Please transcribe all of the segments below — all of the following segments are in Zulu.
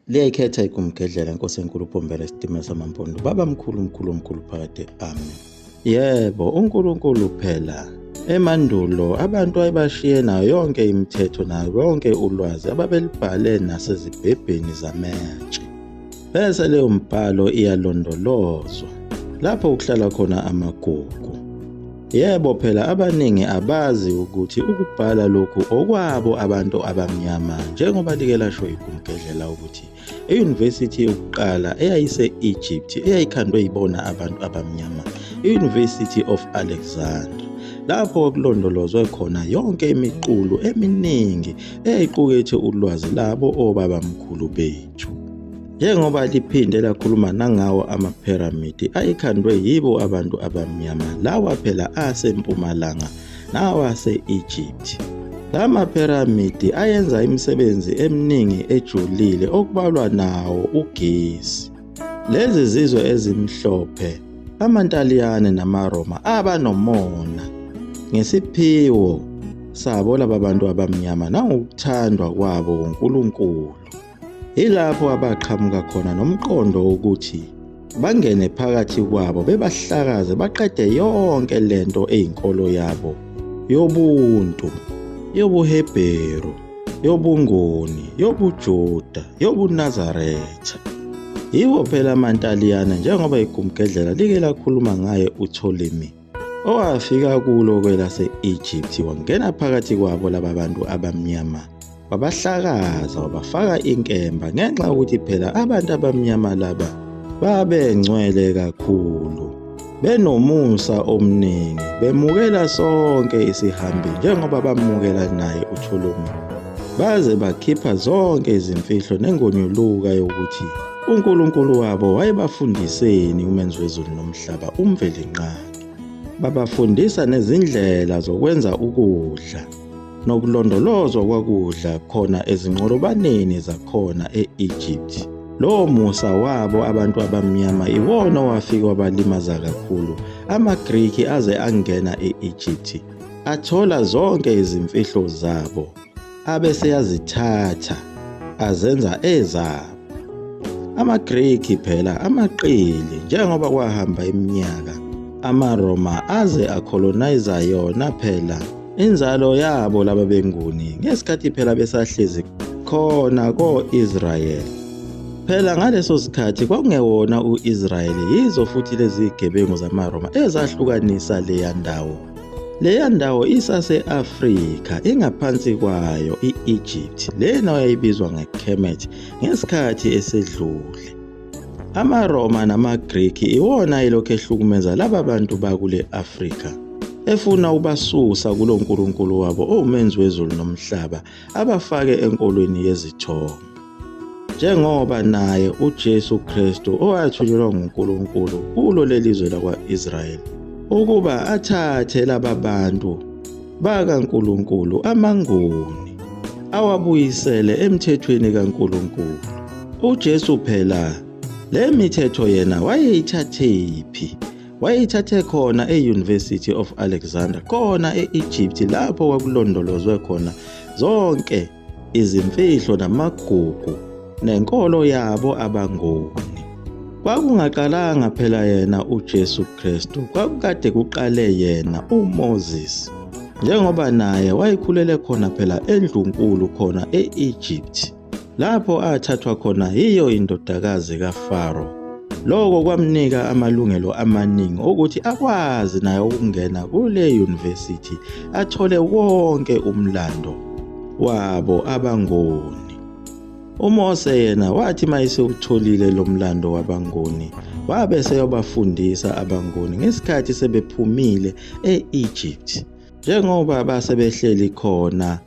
Liyayikhetha igumgedlela inkosi enkulu uBhombela isitimela samampondo baba mkhulu mkhulu mkhulu phakade amen. Yebo, uNkulunkulu phela emandulo abantu ayebashiye nayo yonke imithetho nayo yonke ulwazi ababelibhale nasezibhebheni zametshe. Bese leyo mbhalo iyalondolozwa lapho kuhlala khona amagugu. Yebo phela abaningi abazi ukuthi ukubhala lokhu okwabo abantu abamnyama njengoba like lasho igumgedlela ukuthi eyunivesithi yokuqala eyayise-Egypt eyayikhandwe yibona abantu abamnyama i-University of Alexandria lapho kwakulondolozwe khona yonke imiqulu eminingi eyayiqukethe ulwazi labo obabamkhulu bethu. Njengoba liphinde lakhuluma nangawo amaphiramidi ayekhandwe yibo abantu abamnyama lawa phela asempumalanga nawase-Egypt. La maphiramidi ayenza imisebenzi eminingi ejulile okubalwa nawo ugesi. Lezi zizwe ezimhlophe, amaNtaliyane namaRoma aba nomona ngesiphiwo sabo laba bantu abamnyama nangokuthandwa kwabo uNkulunkulu. Yilapho abaqhamuka khona nomqondo wokuthi bangene phakathi kwabo bebahlakaze baqede yonke lento eyinkolo yabo yobuntu, yobuHebheru, yobuNguni, yobuJuda, yobuNazaretha. Yiwo phela amaNtaliyane njengoba igumgedlela like lakhuluma ngaye uPtolemy owafika kulo kwelase-Egypt wangena phakathi kwabo laba bantu abamnyama wabahlakaza wabafaka inkemba ngenxa yokuthi phela abantu abamnyama laba babengcwele kakhulu benomusa omningi bemukela sonke isihambi njengoba bamukela naye uTholomi baze bakhipha zonke izimfihlo nengonyuluka yokuthi uNkulunkulu wabo wayebafundiseni umenzi wezulu nomhlaba uMvelinqangi babafundisa nezindlela zokwenza ukudla nokulondolozwa kwakudla khona ezinqolobaneni zakhona e-Egypt. Lowo musa wabo abantu abamnyama iwona owafika wabalimaza kakhulu. AmaGriki aze angena e-Egypt athola zonke izimfihlo zabo abe seyazithatha azenza ezabo. AmaGriki phela amaqili njengoba kwahamba iminyaka amaRoma aze akholonize yona phela Inzalo yabo laba beNguni ngesikhathi phela besahlezi khona ko-Israyeli. Phela ngaleso sikhathi kwakungewona u-Israyeli yizo futhi lezi gebengu zamaRoma ezahlukanisa leya ndawo. Leya ndawo isase-Afrika ingaphansi kwayo i-Egypt lena yayibizwa ngeKemet ngesikhathi esedlule. AmaRoma namaGriki iwona ayelokhu ehlukumeza laba bantu bakule Afrika, efuna ubasusa kulo nkulunkulu wabo owumenzi wezulu nomhlaba abafake enkolweni yezithombe. Njengoba naye uJesu Kristu owathunyelwa nguNkulunkulu kulo leli zwe lakwa-Israyeli ukuba athathe laba bantu bakaNkulunkulu amaNguni awabuyisele emthethweni kaNkulunkulu. UJesu phela le mithetho yena wayeyithathephi? Wayeyithathe khona e-University of Alexandria, khona e-Egypt lapho kwakulondolozwe khona zonke izimfihlo namagugu nenkolo yabo abaNguni. Kwakungaqalanga phela yena uJesu Kristu, kwakukade kuqale yena uMoses. Njengoba naye wayekhulele khona phela endlunkulu khona e-Egypt, lapho athathwa khona yiyo indodakazi kaFaro. Lokho kwamnika amalungelo amaningi okuthi akwazi naye ukungena kule university athole wonke umlando wabo abaNguni. UMose yena wathi mayesewutholile lo mlando wabaNguni wabe seyobafundisa abaNguni ngesikhathi sebephumile e-Egypt njengoba base behleli khona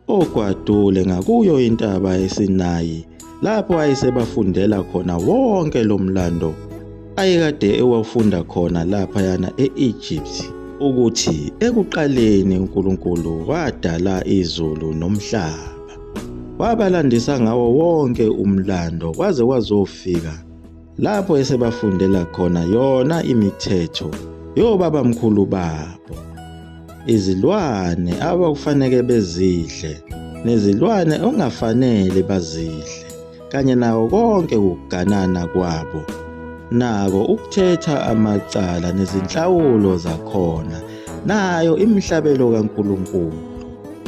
ogwadule ngakuyo intaba yeSinayi lapho ayesebafundela khona wonke lo mlando ayekade ewafunda khona laphayana e-Egypt ukuthi ekuqaleni uNkulunkulu wadala izulu nomhlaba. Wabalandisa ngawo wonke umlando kwaze kwazofika lapho esebafundela khona yona imithetho yobabamkhulu babo. Izilwane abakufanele bezidle nezilwane okungafanele bazidle. kanye nako konke ukuganana kwabo. Nako ukuthetha amacala nezinhlawulo zakhona, nayo imihlabelo kaNkulunkulu.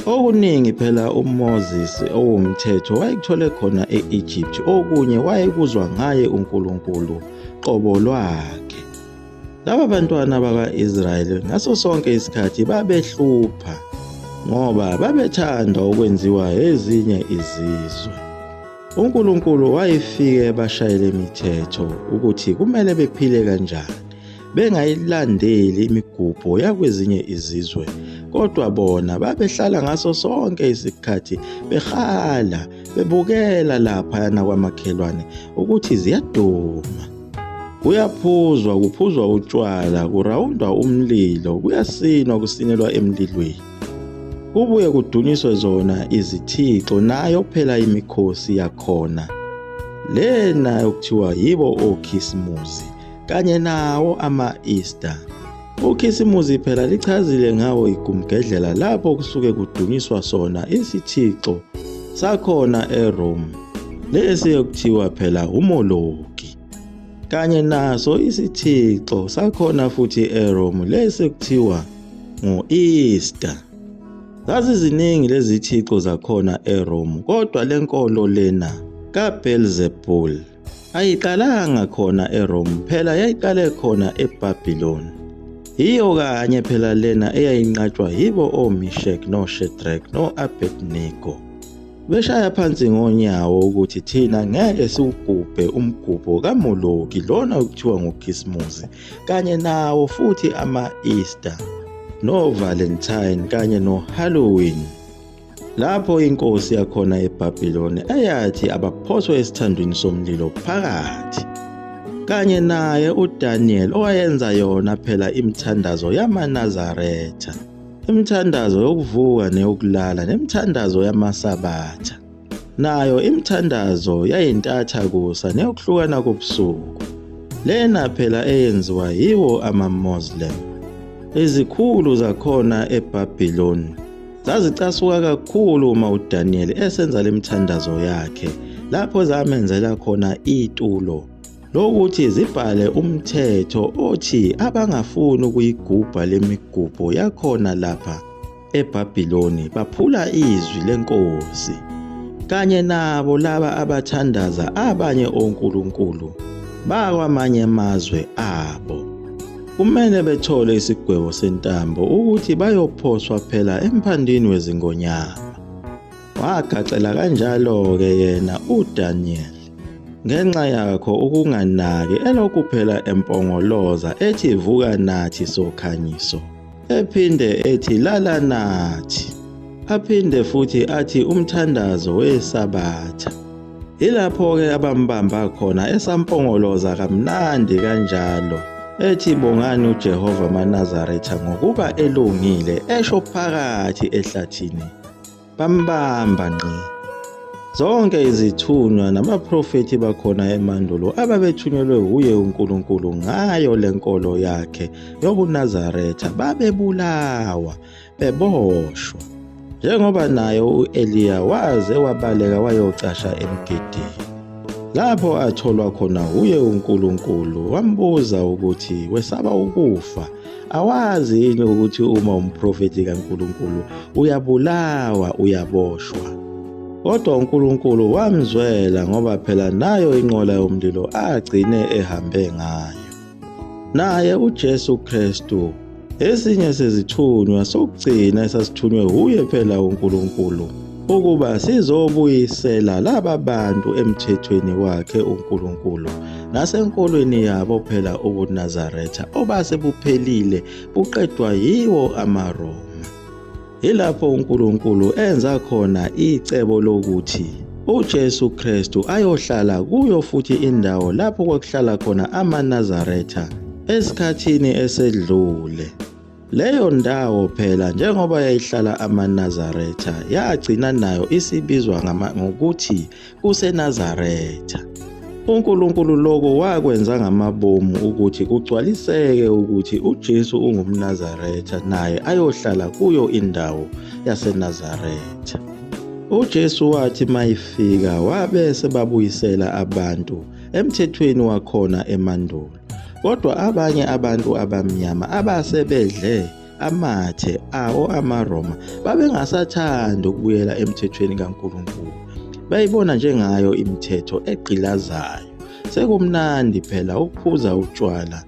Okuningi phela uMoses owumthetho wayekuthole khona e-Egypt, okunye wayekuzwa ngaye uNkulunkulu qobo lwakhe. Laba bantwana bakwa-Israyeli ngaso sonke isikhathi babehlupha ngoba babethanda ukwenziwa ezinye izizwe. UNkulunkulu wayefike ebashayele imithetho ukuthi kumele bephile kanjani, bengayilandeli imigubho yakwezinye izizwe, kodwa bona babehlala ngaso sonke isikhathi behala bebukela laphayana kwamakhelwane ukuthi ziyaduma. Kuyaphuzwa, kuphuzwa utshwala, kurawundwa umlilo, kuyasinwa, kusinelwa emlilweni. Kubuye kudunyiswe zona izithixo nayo phela imikhosi yakhona. Lena okuthiwa yibo okhisimuzi kanye nawo ama-Easter. Ukhisimuzi phela lichazile ngawo igumgedlela lapho kusuke kudunyiswa sona isithixo sakhona eRome. Lesi okuthiwa phela uMoloki. Kanye naso isithixo sakhona futhi eRome lesi kuthiwa ngo-Easter. Zaziziningi lezithixo zakhona eRome kodwa lenkolo lena kaBelzebul ayiqalanga khona eRome phela yayiqale khona eBabylon. Yiyo kanye phela lena eyayinqatshwa yibo oMishek noShedrack no-Abednego. Beshaya phansi ngonyawo ukuthi thina ngeke siwugubhe umgubho kaMoloki lona okuthiwa nguKhisimusi kanye nawo futhi ama-Easter no-Valentine kanye no-Halloween. Lapho inkosi yakhona eBhabhiloni eyathi abaphoswe esithandweni somlilo phakathi kanye naye uDaniel owayenza yona phela imithandazo yamaNazaretha. Imithandazo yokuvuka neyokulala nemithandazo yamaSabatha. Nayo imithandazo yayintatha kusa neyokuhlukana kobusuku. Lena phela eyenziwa yiwo ama-Muslim. Izikhulu zakhona eBhabhiloni zazicasuka kakhulu uma uDaniyeli esenza le mithandazo yakhe lapho zamenzela khona itulo lokuthi zibhale umthetho othi abangafuni ukuyigubha lemigubho yakhona lapha eBhabhiloni baphula izwi lenkosi kanye nabo laba abathandaza abanye onkulunkulu bakwamanye amazwe abo kumele bethole isigwebo sentambo ukuthi bayophoswa phela emphandini wezingonyama. Wagaxela kanjalo-ke yena uDaniel ngenxa yakho ukunganaki elokhu phela empongoloza ethi vuka nathi sokhanyiso ephinde ethi lala nathi aphinde futhi athi umthandazo wesabatha Yilapho-ke abambamba khona esampongoloza kamnandi kanjalo ethi bongani uJehova maNazaretha ngokuba elungile esho phakathi ehlathini. Bambamba ngqi. Zonke izithunywa nabaprofethi bakhona emandulo ababethunyelwe wuye uNkulunkulu ngayo lenkolo yakhe yobuNazaretha babebulawa beboshwa. Njengoba naye u-Eliya waze wabaleka wayocasha emgedeni. Lapho atholwa khona uye uNkulunkulu wambuza ukuthi wesaba ukufa awazi yini ukuthi uma umprofethi kaNkulunkulu uyabulawa uyaboshwa. Kodwa uNkulunkulu wamzwela ngoba phela nayo inqola yomlilo agcine ehambe ngayo. Naye uJesu Kristu esinye sezithunywa sokugcina esasithunywe wuye phela uNkulunkulu ukuba sizobuyisela laba bantu emthethweni wakhe uNkulunkulu nasenkolweni yabo phela ubuNazaretha obase buphelile buqedwa yiwo amaRoma. Yilapho uNkulunkulu enza khona icebo lokuthi uJesu Kristu ayohlala kuyo futhi indawo lapho kwakuhlala khona amaNazaretha esikhathini esedlule. Leyo ndawo phela njengoba yayihlala amaNazaretha yagcina nayo isibizwa ngokuthi kuseNazaretha. UNkulunkulu lokho wakwenza ngamabomu ukuthi kugcwaliseke ukuthi uJesu ungumNazaretha naye ayohlala kuyo indawo yaseNazaretha. UJesu wathi mayifika wabe sebabuyisela abantu emthethweni wakhona emandulo. Kodwa abanye abantu abamnyama abase bedle amathe awo amaRoma babengasathandi ukubuyela emthethweni kaNkulunkulu. Bayibona njengayo imithetho egqilazayo. Sekumnandi phela ukuphuza utshwala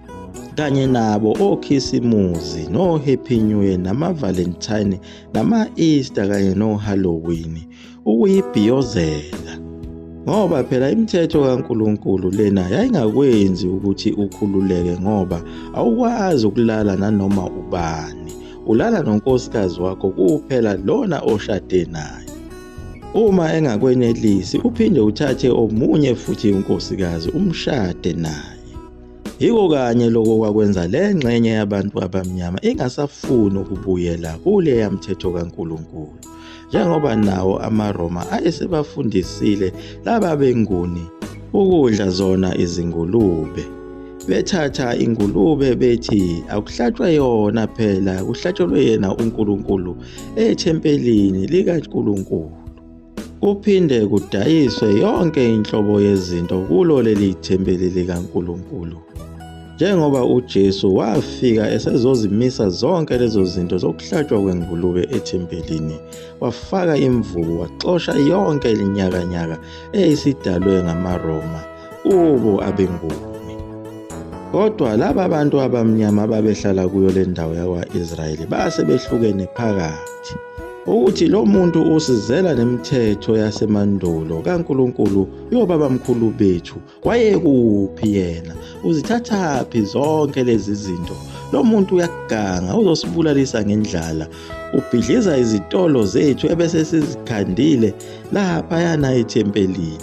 kanye nabo oKhisimuzi no-Happy New Year nama-Valentine nama-Easter kanye no-Halloween ukuyibhiyozela. Ngoba phela imithetho kaNkulunkulu lena yayingakwenzi ukuthi ukhululeke ngoba awukwazi ukulala nanoma ubani. Ulala nonkosikazi wakho kuphela lona oshade naye. Uma engakwenelisi uphinde uthathe omunye futhi unkosikazi umshade naye. Yiko kanye lokho kwakwenza le ngxenye yabantu abamnyama ingasafuni ukubuyela kuleya mthetho kaNkulunkulu, njengoba nawo amaRoma ayesebafundisile laba beNguni ukudla zona izingulube. Bethatha ingulube bethi akuhlatshwe yona phela kuhlatshelwe yena uNkulunkulu ethempelini likaNkulunkulu. Kuphinde kudayiswe yonke inhlobo yezinto kulo leli thempeli likaNkulunkulu. Njengoba uJesu wafika esezozimisa zonke lezo zinto zokuhlatshwa kwengulube ethempelini, wafaka imvubu waxosha yonke linyakanyaka eyisidalwe ngamaRoma kubo abeNguni. Kodwa laba bantu abamnyama ababehlala kuyo le ndawo yakwa-Israyeli base behlukene phakathi. Ukuthi lo muntu usizela nemithetho yasemandulo kaNkulunkulu yobabamkhulu bethu wayekuphi yena uzithathaphi zonke lezi zinto lo muntu uyaganga uzosibulalisa ngendlala ubhidliza izitolo zethu ebese sizikhandile laphayana ethempelini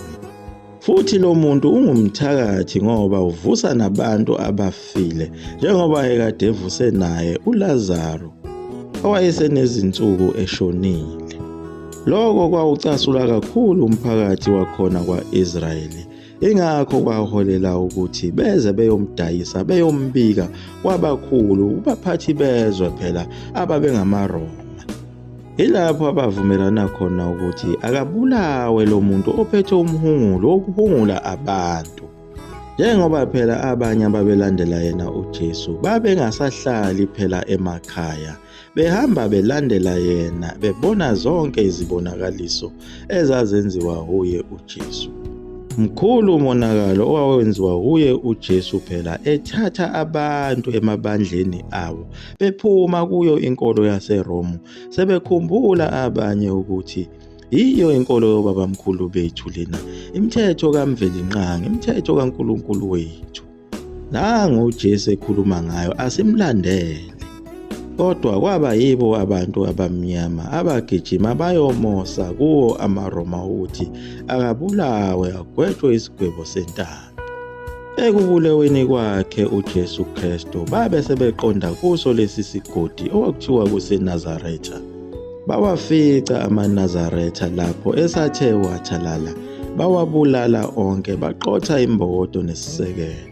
Futhi lo muntu ungumthakathi ngoba uvusa nabantu abafile njengoba ekade evuse naye uLazaru owayesenezinsuku eshonile. Lokho kwawucasula kakhulu umphakathi wakhona kwa-Israyeli, ingakho kwaholela ukuthi beze beyomdayisa beyombika kwabakhulu kubaphathi bezwe phela ababengamaRoma. Yilapho abavumelana khona ukuthi akabulawe lo muntu ophethe umhungulo wokuhungula abantu. Njengoba phela abanye ababelandela yena uJesu babengasahlali phela emakhaya, behamba belandela yena bebona zonke izibonakaliso ezazenziwa huye uJesu. Mkhulu umonakalo owawenziwa huye uJesu phela ethatha abantu emabandleni abo bephuma kuyo inkolo yaseRome sebekhumbula abanye ukuthi yiyo inkolo yobabamkhulu bethu lena, imithetho kaMvelinqangi, imithetho kaNkulunkulu wethu. Nangu uJesu ekhuluma ngayo asimlandele. Kodwa kwaba yibo abantu abamnyama abagijima bayomosa kuwo amaRoma ukuthi akabulawe agwetshwe isigwebo sentambo. Ekubuleweni kwakhe uJesu Kristu babe sebeqonda kuso lesi sigodi okwakuthiwa kuseNazaretha. Bawafica amaNazaretha lapho esathe wathalala, bawabulala onke baqotha imbokodo nesisekelo.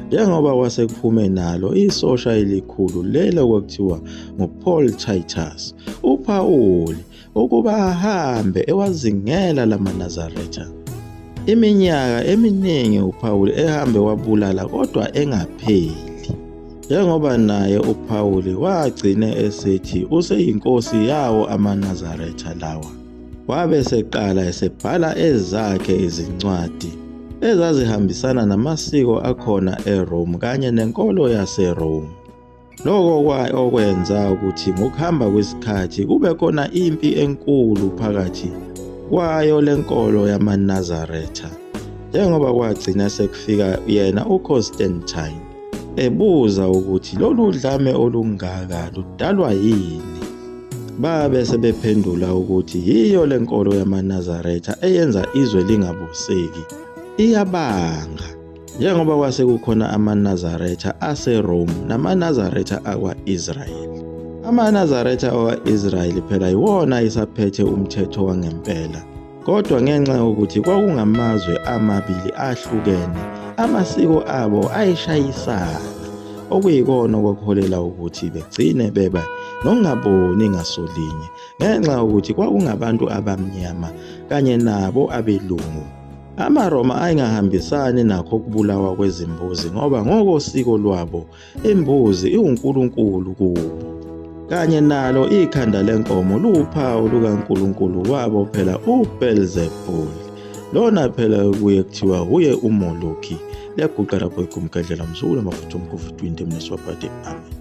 Njengoba kwase kuphume nalo isosha elikhulu lelo kwakuthiwa nguPaul Titus, uPawuli ukuba ahambe ewazingela lamaNazaretha. Iminyaka eminingi uPawuli ehambe wabulala kodwa engapheli. Njengoba naye uPawuli wagcine esethi useyinkosi yawo amaNazaretha lawa. Wabe eseqala esebhala ezakhe izincwadi ezazihambisana namasiko akhona eRome kanye nenkolo yaseRome. Lokho okwenza ukuthi ngokuhamba kwesikhathi kube khona impi enkulu phakathi kwayo lenkolo yamaNazaretha njengoba kwagcina sekufika yena uConstantine ebuza ukuthi lolu dlame olungaka ludalwa yini. Babe sebephendula ukuthi yiyo lenkolo yamaNazaretha eyenza izwe lingabuseki, iyabanga. Njengoba kwase kukhona amaNazaretha aseRome namaNazaretha akwa-Israyeli. AmaNazaretha akwa-Israyeli phela yiwona ayesaphethe umthetho wangempela. Kodwa ngenxa yokuthi kwakungamazwe amabili ahlukene, amasiko abo ayeshayisana, okuyikona okwakuholela ukuthi begcine beba nokungaboni ngasolinye ngenxa yokuthi kwakungabantu abamnyama kanye nabo abelungu. AmaRoma ayengahambisani nakho ukubulawa kwezimbuzi ngoba ngokosiko lwabo imbuzi iwunkulunkulu kubo. Kanye nalo ikhanda lenkomo luwuphawu lukankulunkulu wabo phela uBelzebul. Lona phela kuye kuthiwa uye uMoloki. Liyaguqa lapho igumgedlela mzukulu amafutha omkhovu 20 mneswabhadi. Amen.